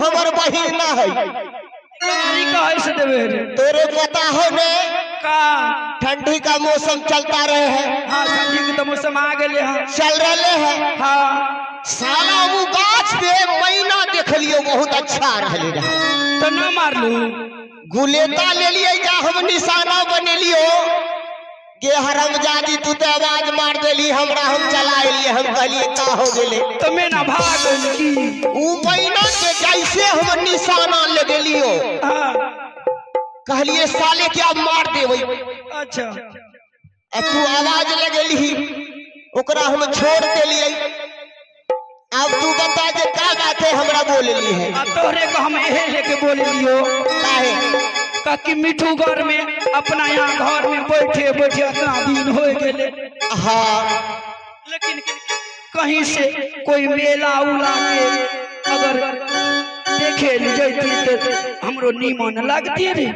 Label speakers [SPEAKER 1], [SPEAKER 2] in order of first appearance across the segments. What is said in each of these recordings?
[SPEAKER 1] हमर बहिन ना है।
[SPEAKER 2] गाड़ी कहे से देवे रे?
[SPEAKER 1] तोरे पता हो ने
[SPEAKER 2] का?
[SPEAKER 1] ठंडी का मौसम चलता रहे है।
[SPEAKER 2] हाँ, ठंडी के तो मौसम आ गेले। हाँ,
[SPEAKER 1] चल रहे है।
[SPEAKER 2] हाँ।
[SPEAKER 1] साला वो गाछ पे मैना देख लियो, बहुत अच्छा रहले रहा।
[SPEAKER 2] तो ना मारलू?
[SPEAKER 1] गुलेता ले लिए जा, हम निशाना बनेलियो के हरामजादी, तू तो आवाज मार देली हमरा, हम चला एलिए। हम कहलिए का हो गेले?
[SPEAKER 2] तो मैं ना भाग गेल की?
[SPEAKER 1] ऊ मैना के जैसे हम निशाना लगेलियो,
[SPEAKER 2] हाँ,
[SPEAKER 1] कहलिए साले के अब मार देबै।
[SPEAKER 2] अच्छा।
[SPEAKER 1] आ तू आवाज लगेली, ओकरा हम छोड़ देलिए। अब तू बता जे का बात है हमरा बोलली है?
[SPEAKER 2] आ तोहरे को हम एहे लेके बोल लियो।
[SPEAKER 1] काहे?
[SPEAKER 2] काकि मिठू घर में, अपना यहाँ घर में बैठे बैठे इतना दिन हो गेले।
[SPEAKER 1] हाँ।
[SPEAKER 2] लेकिन कहीं से कोई मेला उला के अगर देखे ले जैती तो हमरो नीमन लगती रे।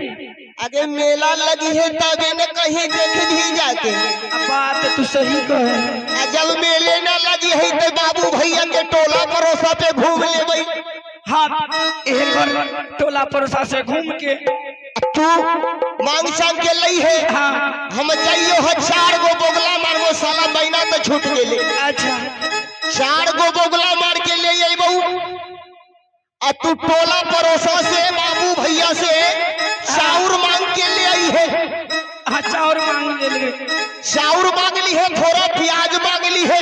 [SPEAKER 1] अगे मेला लगी है तबे न कहीं देख भी जाके।
[SPEAKER 2] आ बात तू सही कहे।
[SPEAKER 1] आ जब मेले न लगी है तो बाबू भैया के टोला पड़ोसा पे घूम लेबै।
[SPEAKER 2] हाँ, एहे घर टोला पड़ोसा से घूम के।
[SPEAKER 1] तू मांग चांग के लई है।
[SPEAKER 2] हाँ।
[SPEAKER 1] हम जाइयो है, 4 गो बोगला मारबो, साला महीना तो छूट गेले।
[SPEAKER 2] अच्छा।
[SPEAKER 1] 4 गो बोगला मार के ले अबू आ तू टोला पड़ोसा से बाबू भैया से चाउर मांग के ले आई है।
[SPEAKER 2] हाँ, चाउर मांग ले ले।
[SPEAKER 1] चाउर मांग ली है, थोड़ा प्याज मांग ली है,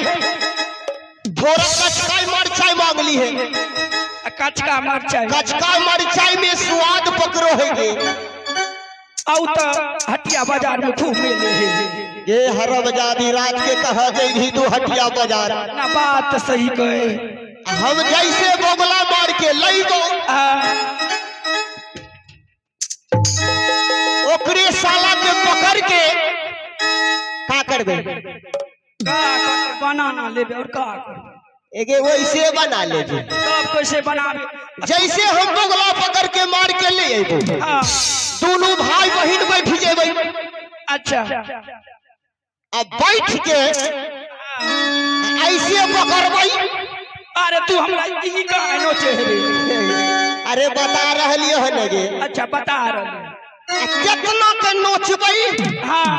[SPEAKER 1] थोड़ा कचका मरचाई मांग ली है।
[SPEAKER 2] आ कचका मरचाई।
[SPEAKER 1] कचका मरचाई में स्वाद पकड़ो है गे।
[SPEAKER 2] आउ तो हटिया बाजार में खूब मिले है।
[SPEAKER 1] ये हरमजादी, रात के कहा गई तू हटिया बाजार?
[SPEAKER 2] ना, बात सही कहे।
[SPEAKER 1] हम जैसे बोगला मार के लई गो, ओकरे साला के पकड़ के का करबे?
[SPEAKER 2] का बनाना लेबे और का करबे?
[SPEAKER 1] एगे वैसे बना लेबे।
[SPEAKER 2] तब कैसे बनाबे?
[SPEAKER 1] जैसे हम बोगला पकड़ के मार के ले अबो,
[SPEAKER 2] हाँ,
[SPEAKER 1] दोनों भाई बहन बैठ जेबै।
[SPEAKER 2] अच्छा।
[SPEAKER 1] अब बैठ के ऐसे पकड़बै।
[SPEAKER 2] अरे तू हमरा ई का नोचे रे?
[SPEAKER 1] अरे बता रहलियो हन गे।
[SPEAKER 2] अच्छा, बता रहले।
[SPEAKER 1] कितना के नोचबै।
[SPEAKER 2] हाँ।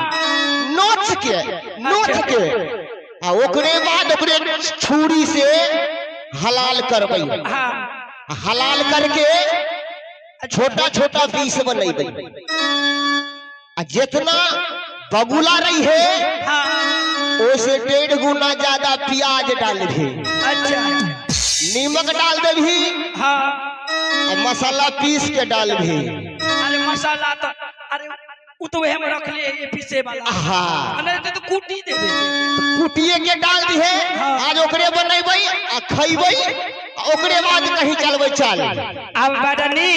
[SPEAKER 1] नोच के, नोच के आ ओकरे बाद ओकरे छुरी से हलाल करबै।
[SPEAKER 2] हाँ।
[SPEAKER 1] हलाल करके छोटा छोटा पीस बनेबै आ जितना बगुला रही है,
[SPEAKER 2] हाँ,
[SPEAKER 1] ओसे 1.5 गुना ज्यादा प्याज डाल भी।
[SPEAKER 2] अच्छा।
[SPEAKER 1] नीमक डाल देभी।
[SPEAKER 2] हाँ।
[SPEAKER 1] और मसाला पीस के डाल भी।
[SPEAKER 2] अरे मसाला तो, अरे उ तो वह में रख लिए ये पीसे वाला।
[SPEAKER 1] हाँ।
[SPEAKER 2] नहीं तो कूटी देबे।
[SPEAKER 1] कुटिए के डाल दी है।
[SPEAKER 2] हाँ।
[SPEAKER 1] आज ओकरे बनेबै आ खैबै आ ओकरे बाद कहीं चलबै, चल।
[SPEAKER 2] अब बडनी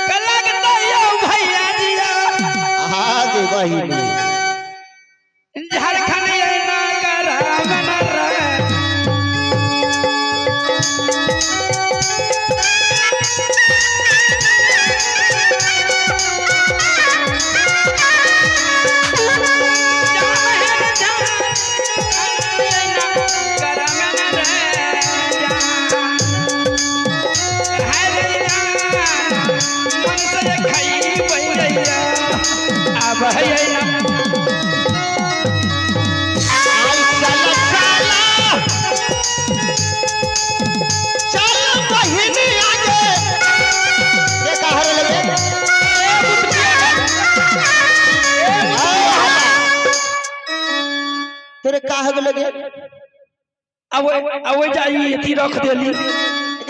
[SPEAKER 2] कलग तो भैया जी।
[SPEAKER 1] हाँ गे बहिनी।
[SPEAKER 2] झारखंड ये ना कर मन रे। अब है ना।
[SPEAKER 1] आई चल चल चल बहिनी आगे, ये कहा रे लगे? तेरे काहे लगे?
[SPEAKER 2] अब अब जाई अथी रख देली।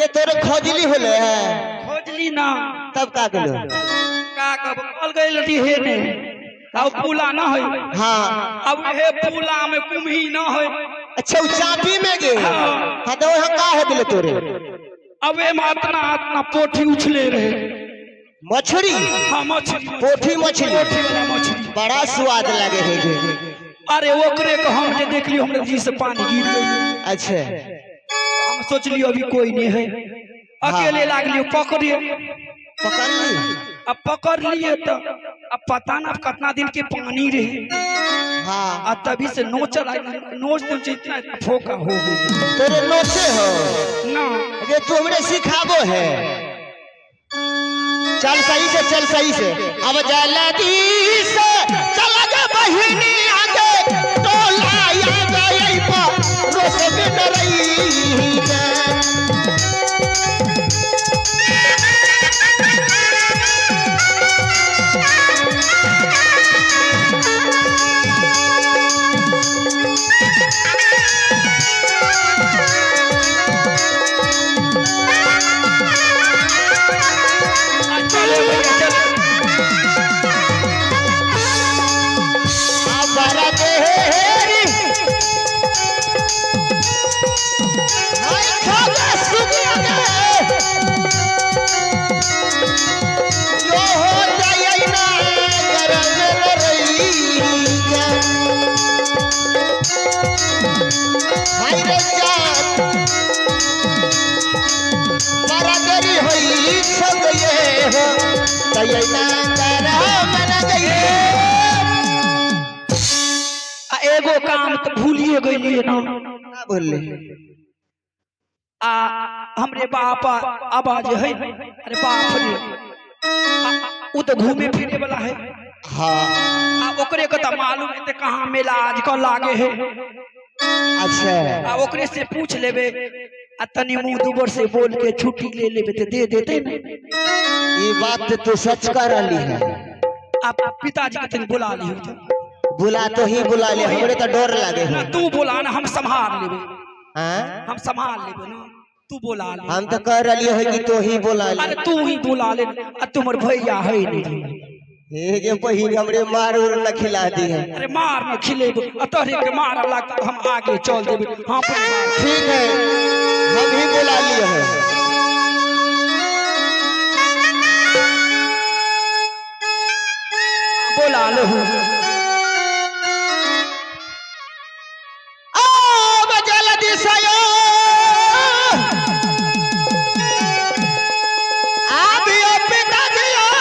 [SPEAKER 1] ये तोरे खोजली होले है?
[SPEAKER 2] खोजली ना।
[SPEAKER 1] तब का गेलो?
[SPEAKER 2] का कब कल गइल रही हे ने, अब पुला ना है।
[SPEAKER 1] हाँ।
[SPEAKER 2] अब हे पुला में कुम्ही ना है।
[SPEAKER 1] अच्छा, उ चापी में गे?
[SPEAKER 2] हाँ।
[SPEAKER 1] हाँ, तो वहाँ का हो गेले तोरे?
[SPEAKER 2] अब एमे अतना अतना पोठी उछले रहे।
[SPEAKER 1] मछली?
[SPEAKER 2] हाँ, मछली।
[SPEAKER 1] पोठी मछली?
[SPEAKER 2] पोठी वाला मछली।
[SPEAKER 1] बड़ा स्वाद लगे है गे।
[SPEAKER 2] अरे ओकरे के हम जे देखलियो, हमरे जी से पानी गिर गई।
[SPEAKER 1] अच्छा।
[SPEAKER 2] हम सोचलियो अभी कोई नहीं है, अकेले लागलियो पकड़े।
[SPEAKER 1] पकड़ ली?
[SPEAKER 2] अब पकड़ लिए तो अब पता ना कितना दिन के पानी रहे।
[SPEAKER 1] हाँ।
[SPEAKER 2] आ तभी से नोच नोच तो इतना इतना फोका हो गई।
[SPEAKER 1] तेरे नोचे हो
[SPEAKER 2] ना।
[SPEAKER 1] ये तू हमरे सिखाबो है। चल सही से, चल सही से। अब जल्दी से चल गे बहिनी आगे टोला आ गई पर रोस में डरई के।
[SPEAKER 2] आ, चले भैया चले।
[SPEAKER 1] अबर देहरी हाय खागे सुगिया गे यो हो जाई ना गरम रही के। हाय रे जात बरादरी होई सब ये हो तय ना गरम न गई।
[SPEAKER 2] आ एगो काम तो भूलिए गई ना।
[SPEAKER 1] का बोलले?
[SPEAKER 2] आ हमरे बाप आवाज है, अरे बाप रे, उ तो घूमे फिरे वाला है।
[SPEAKER 1] हाँ।
[SPEAKER 2] आ ओकरे के तो मालूम है ते कहाँ मेला आजकल लागे है।
[SPEAKER 1] अच्छा।
[SPEAKER 2] आ ओकरे से पूछ लेबे आ तनी मुंह दुबर से बोल के छुट्टी ले लेबे ते दे देते ना।
[SPEAKER 1] ये बात तो सच कर रही है।
[SPEAKER 2] आ पिताजी के तनी बुला लियो तो।
[SPEAKER 1] बुला तो ही बुला ले, हमरे तो डर लागे
[SPEAKER 2] ना
[SPEAKER 1] है।
[SPEAKER 2] तू बोला ना, हम संभाल लेबे।
[SPEAKER 1] हाँ?
[SPEAKER 2] हम संभाल लेबे ना, तू बोला ले।
[SPEAKER 1] हम तो कह रही है कि तो ही बुला ले।
[SPEAKER 2] अरे तू ही बुला ले, आ तुम्हार भैया है नहीं।
[SPEAKER 1] हे गे बहिन हमरे मार उर न खिला दी है।
[SPEAKER 2] अरे मार न खिलेबे, आ तोहरे के मार लागत हम आगे चल देबे। हाँ अपने मार।
[SPEAKER 1] ठीक है, हम ही बुला लिए हैं।
[SPEAKER 2] बोला लहू।
[SPEAKER 1] अब जल्दी से आयो। आबियो पिताजी आओ।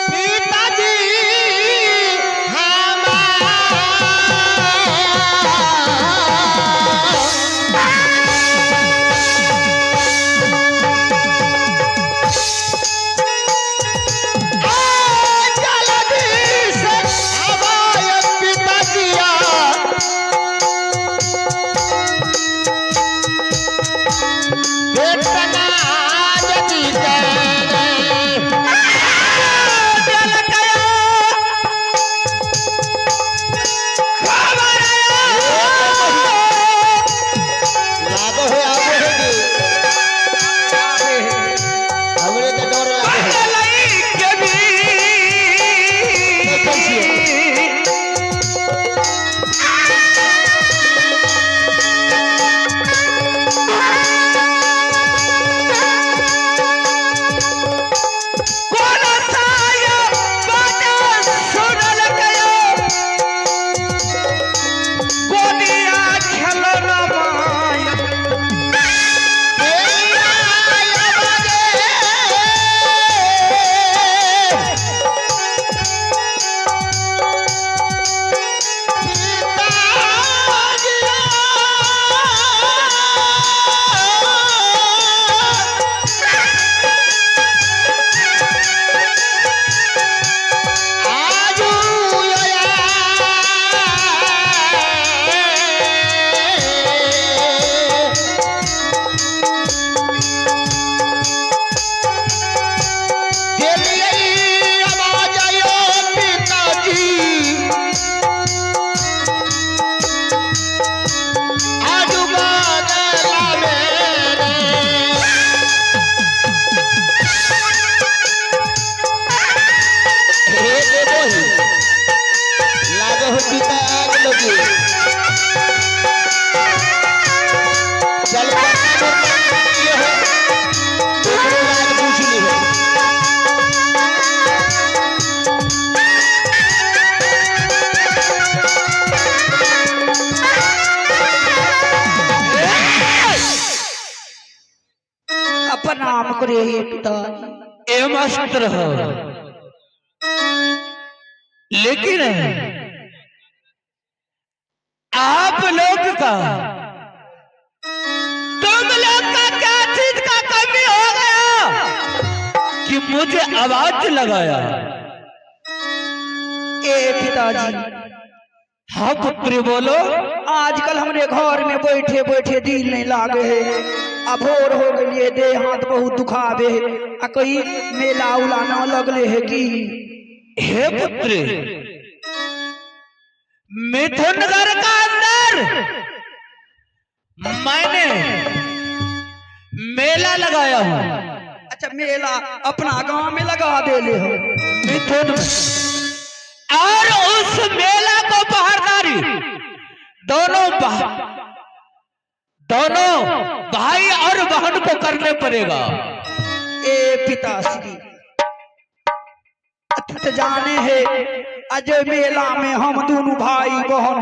[SPEAKER 1] पिताजी हमार। जल्दी से आवाय पिताजिया। बेटना जति करे। लागो है आबो है की हमरे तो डर लागे है। देखै छियै। चल ये है ओकरो राज पूछ ली है।
[SPEAKER 2] हे पिताजी।
[SPEAKER 3] ए मस्त रहो, लेकिन आप लोग का, तुम लोग का क्या चीज का कमी हो गया कि मुझे आवाज लगाया?
[SPEAKER 2] ए पिताजी।
[SPEAKER 3] हाँ पुत्री बोलो।
[SPEAKER 2] आजकल हमरे घर में बैठे बैठे दिल नहीं लागे है। आ भोर हो गई, देह हाथ बहुत दुखावे है। आ कहीं मेला उला ना लगले है की?
[SPEAKER 3] हे पुत्री, मिथुनगढ़ का अंदर मैंने मेला लगाया हूँ।
[SPEAKER 2] अच्छा, मेला अपना गांव में लगा देले हो?
[SPEAKER 3] मिथुन में। और उस मेला को पहरदारी दोनों भाई और बहन को करने पड़ेगा।
[SPEAKER 2] ए पिताश्री, तो जाने है अजय मेला में हम दोनों भाई बहन।